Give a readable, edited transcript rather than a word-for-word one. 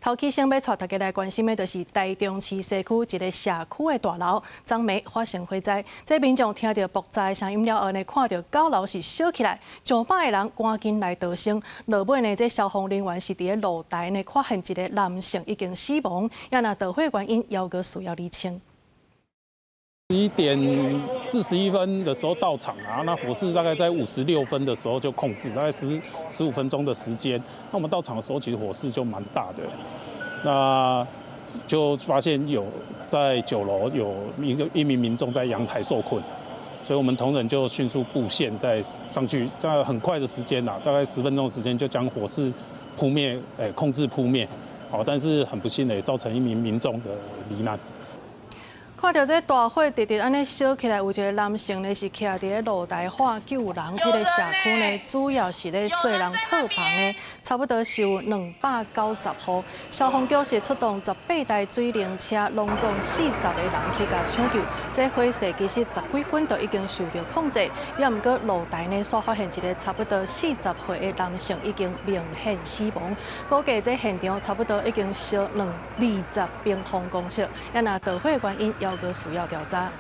頭起先欲帶大家來關心的，就是台中市西區一个社區的大樓，昨暝發生火災。這民眾聽著爆炸的聲音了後呢，看著九樓是燒起來，上百个人趕緊來逃生。落尾呢，這消防人員是佇咧露台呢，發現一个男性已經死亡，也若導火原因，猶閣需要釐清。 11點41分的時候到場啊，那火勢大概在56分的時候就控制，大概15分鐘的時間。那我們到場的時候，其實火勢就蠻大的，那就發現有在九樓有一名民眾在陽台受困，所以我們同仁就迅速布線再上去，大概很快的時間啦，大概10分鐘時間就將火勢撲滅，控制撲滅。好，但是很不幸的也造成一名民眾的罹難。看著這大火直直按呢燒起來，有一个男性呢是徛佇咧露台喊救人。這个社區呢，主要是咧細人套房的，差不多是有290戶。消防局是出動18台水龍車，攏總40个人去共搶救。這火勢其實十幾分就已經受著控制，也毋過露台呢，煞發現一个差不多40歲的男性已經明顯死亡。估計這現場差不多已經燒20平方公尺。也若導火原因，猶閣需要調查。